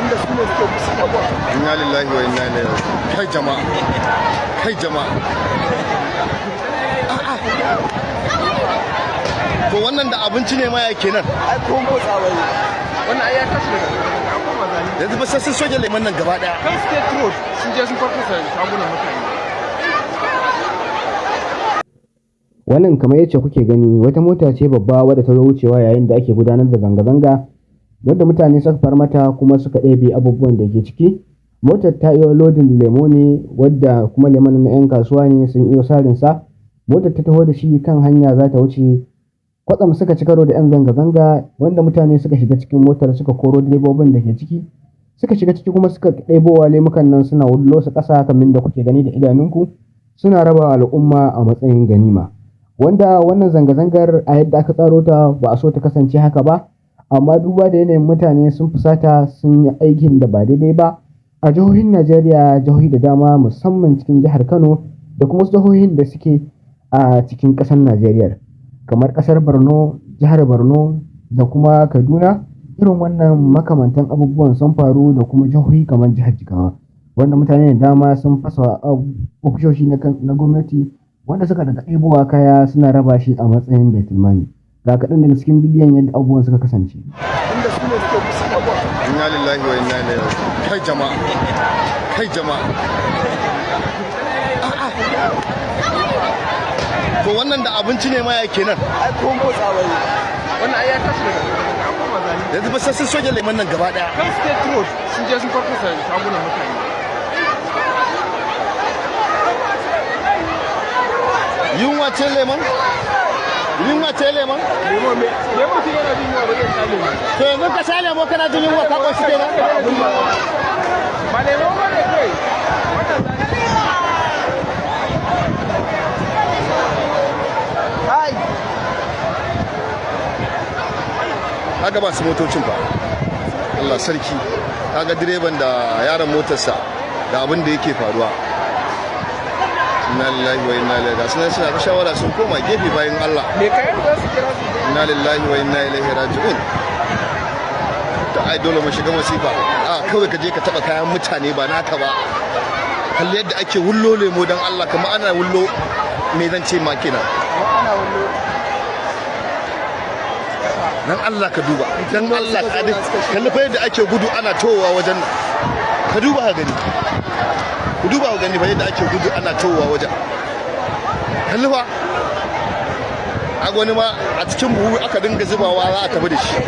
Inda su ne suke kusa da. Inna lillahi wa inna ilaihi raji'un. Kai jama'a, kai jama'a. A'a. To, wannan da abinci ne ma ya kenan? Ai ko motsa bai. Wannan ai ya tashi daga an koma zane. Yanzu ba sai sun soke lemon nan gaba daya. Kan State Road sun je sun farfasa shagunan mutane. Wannan, kamar yacce kuke gani, wata mota ce babba wadda ta zo wucewa yayin da ake gudanar da zanga-zanga, wadda mutane suka far mata kuma suka ɗebe abubuwan da ke ciki. Motar ta iyo lodin lemo ne, wadda kuma lemon na 'yan kasuwa ne sun iyo sarinsa. Motar ta taho da shi kan hanya za ta wuce, kwatsam suka ci karo da 'yan zanga-zanga, wanda mutane suka shiga cikin motar, suka koro direbobin da ke ciki, suka shiga ciki kuma suka ɗebowa lemukan nan, suna wullo su ƙasa kamar da kuke gani da idanunku, suna raba al'umma a matsayin ganima. Wanda wannan zanga-zangar, a yadda aka tsaro ta, ba a so ta kasance haka ba, amma duba da yanayin mutane sun fusata, sun yi aikin da ba daidai ba a jihohin Najeriya, jihohi da dama, musamman cikin jihar Kano da kuma wasu jihohin da suke a cikin ƙasar Najeriya, kamar ƙasar Borno, jihar Borno da kuma Kaduna. Irin wannan makamantan abubuwan sun faru, da kuma jihohi kamar jihar Jigawa, wanda mutane da dama sun fasa ofisoshi na gwamnati, wanda suka daga ɗebowa kaya suna raba shi a matsayin baitulmali. Ga kaɗan daga cikin bidiyon yadda abubuwan suka kasance. Inda su ne suke kusa da. Inna lillahi wa inna ilaihi raji'un. Kai jama'a, kai jama'a. A'a. To, wannan da abinci ne ma ya kenan? Ai ko motsa bai. Wannan ai ya tashi daga an koma zane. Yanzu ba sai sun soke lemon nan gaba daya. Kan State Road sun je sun farfasa shagunan mutane. Yunwa ce lemon, yunwa ce lemon. Lemo me? Lemo, mutum yana jin yunwa ba zai sha lemo. To, yanzu ka sha lemo kana jin yunwa, ka koshi kenan? Ba lemo ba ne kai. Wannan zane. Ai. Kaga masu motocin fa, Allah sarki! Kaga direban da yaron motarsa da abin da yake faruwa. Inna lillahi wa inna ilaihi raji'un. Suna ta shawara, sun koma gefe, bayan Allah. Me kayan za su kira su. Inna lillahi wa inna ilaihi raji'un. To, ai dole mu shiga masifa. A kawai ka je ka taba kayan mutane ba naka ba. Kalli yadda ake wullo lemo, dan Allah, kamar ana wullo, me zan ce ma kenan? Ana wallo. Dan Allah ka duba, dan Allah ka kalli fa yadda ake gudu ana towowa wajen nan. Ka duba ka gani, ku duba ku gani fa yadda ake gudu ana towowa wajen. Kalli fa, a wani ma a cikin buhu aka dinga zubawa za a tafi da shi.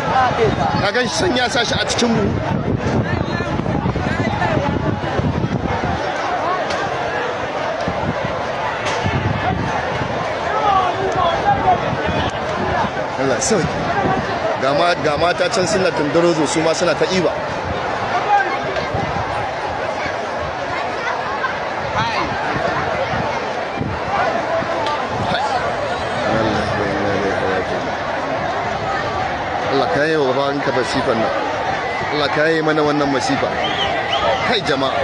Ka gan shi san ya sa shi a cikin buhu. Allah sauki! Ga mata can suna tundarozo, su ma suna ta iba. Hai. Wallahi wa inna ilaihi raji'un. Allah ka yi wa bawanka masifan nan. Allah ka yi mana wannan masifa. Kai jama'a,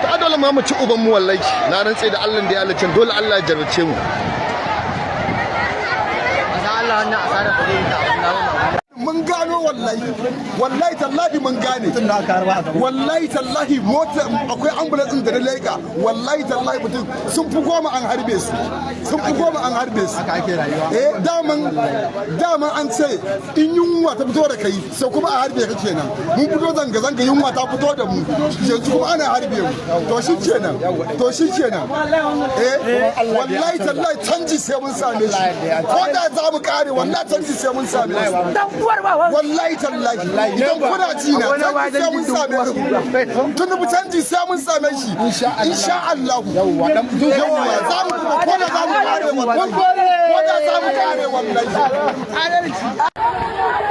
ta dole ma mu ci uban mu wallahi. Na rantse da Allah da ya halicce, dole Allah ya jarrace mu. Allah, wannan asarar ba zai yi ta abin dawo. Mun gano, wallahi, wallahi tallahi mun gane. Wallahi tallahi mota akwai ambulance din da na leka, wallahi tallahi mutum sun fi 10 an harbe su, sun fi 10 an harbe su. Eh, daman an ce in yunwa ta fito da kai, sai kuma a harbe ka kenan. Mun fito zanga zanga, yunwa ta fito da mu, yanzu kuma ana harbe mu. To shi kenan, to shi kenan. Eh, wallahi tallahi canji sai mun same shi, ko da za mu kare. Wallahi canji sai mun same shi, wallahi tallahi. Idan kuna ji na, canji sai mun same shi. Tunubu, canji sai mun same shi, insha Allah. Yawwa, za mu ko da za mu kare wallahi, ko da za mu kare wallahi.